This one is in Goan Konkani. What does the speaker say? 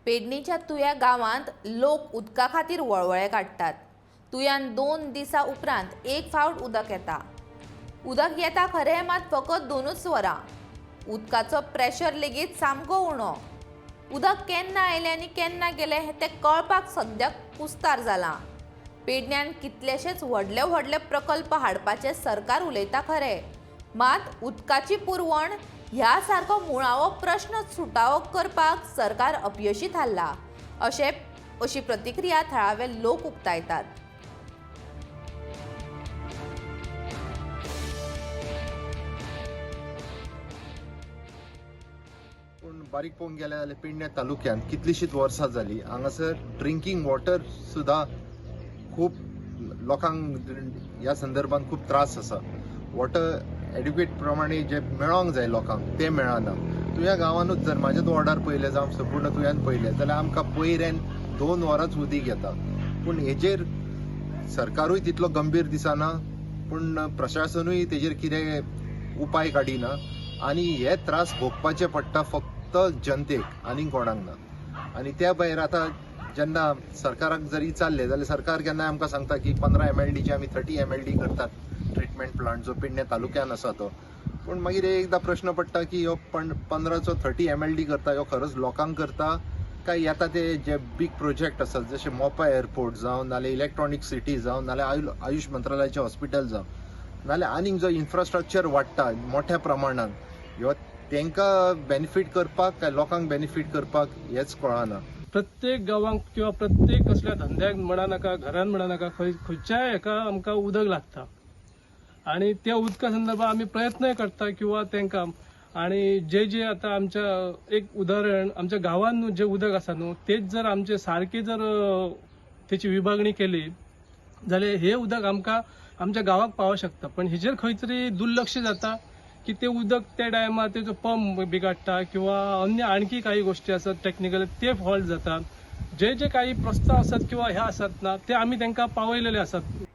पेडणेच्या तुया गांवांत लोक उदका खातीर वळवळे काडटात. तुयान 2 दिसां उपरांत एक फावट उदक येता. उदक येता खरें, मात फकत 2च वरां. उदकाचो प्रेशर लेगीत सामको उणो. उदक केन्ना आयलें आनी केन्ना गेलें हें तें कळपाक सद्याक कुस्तार जालां. पेडण्यान कितलेशेच व्हडले व्हडले प्रकल्प हाडपाचें सरकार उलयता खरें, मात उदकाची पुरवण ह्या सारको मुळावो प्रश्न सुटावो करपाक सरकार अपयशी थारला अशी प्रतिक्रिया थळावे लोक उक्तायतात. पूण बारीक पळोवंक गेले जाल्यार पेडणे तालुक्यांत कितलींशींच वर्सां जालीं हांगासर ड्रिंकींग वॉटर सुद्दां खूब लोकांक ह्या संदर्भात खूब त्रास आसा. वॉटर एडिक्वेट प्रमाणे जे मेळोंक जाय लोकांक तें मेळना. तुज्या गांवानूच जर म्हाज्याच वॉर्डार पळयलें जावं संपूर्ण तुज्यान पळयलें जाल्यार आमकां पयऱ्यान 2 वरांच उदीक येता. पूण हेजेर सरकारूय तितलो गंभीर दिसना, पूण प्रशासनूय तेजेर कितें उपाय काडिना आनी हे त्रास भोगपाचे पडटा फक्त जनतेक, आनीक कोणाक ना. आनी त्या भायर आतां जेन्ना सरकाराक जर विचारलें जाल्यार सरकार केन्नाय आमकां सांगता की 15 MLDचे आमी 30 MLD करतात ट्रिटमेंट प्लांट जो पेडणे तालुक्यान आसा तो. पूण मागीर एकदां प्रश्न पडटा की ह्यो 15चो 30 MLD करता ह्यो खरोच लोकांक करता काय येता ते जे बीग प्रोजेक्ट आसात जशे मोपा एअरपोर्ट जावं, नाल्यार इलेक्ट्रॉनीक सिटी जावं, नाल्यार आयुश मंत्रालयाचें हॉस्पिटल जावं, नाल्यार आनीक जो इन्फ्रास्ट्रक्चर वाडटा मोठ्या प्रमाणान ह्यो तांकां बेनिफीट करपाक काय लोकांक बेनिफीट करपाक हेच कळना. प्रत्येक गांवांक किंवा प्रत्येक कसल्या धंद्याक म्हणा नाका, घरान म्हणा नाका, खंयच्याय हेका आमकां उदक लागता आनी त्या उदका संदर्भात आमी प्रयत्नय करता किंवा तांकां. आनी जे जे आतां आमच्या एक उदाहरण आमच्या गांवान न्हू जे उदक आसा न्हू तेच जर आमचे सारके जर तेची विभागणी केली जाल्यार हे उदक आमकां आमच्या गांवाक पावोंक शकता. पण हेजेर खंय तरी दुर्लक्ष जाता की ते उदक त्या टायमार तेजो पंप बिगाडटा किंवा अन्य आणखी काही गोष्टी आसात टॅक्निकल ते फॉल्ट जातात. जे जे काही प्रस्ताव आसात किंवा हे आसात ना ते आमी तांकां पावयलेले आसात.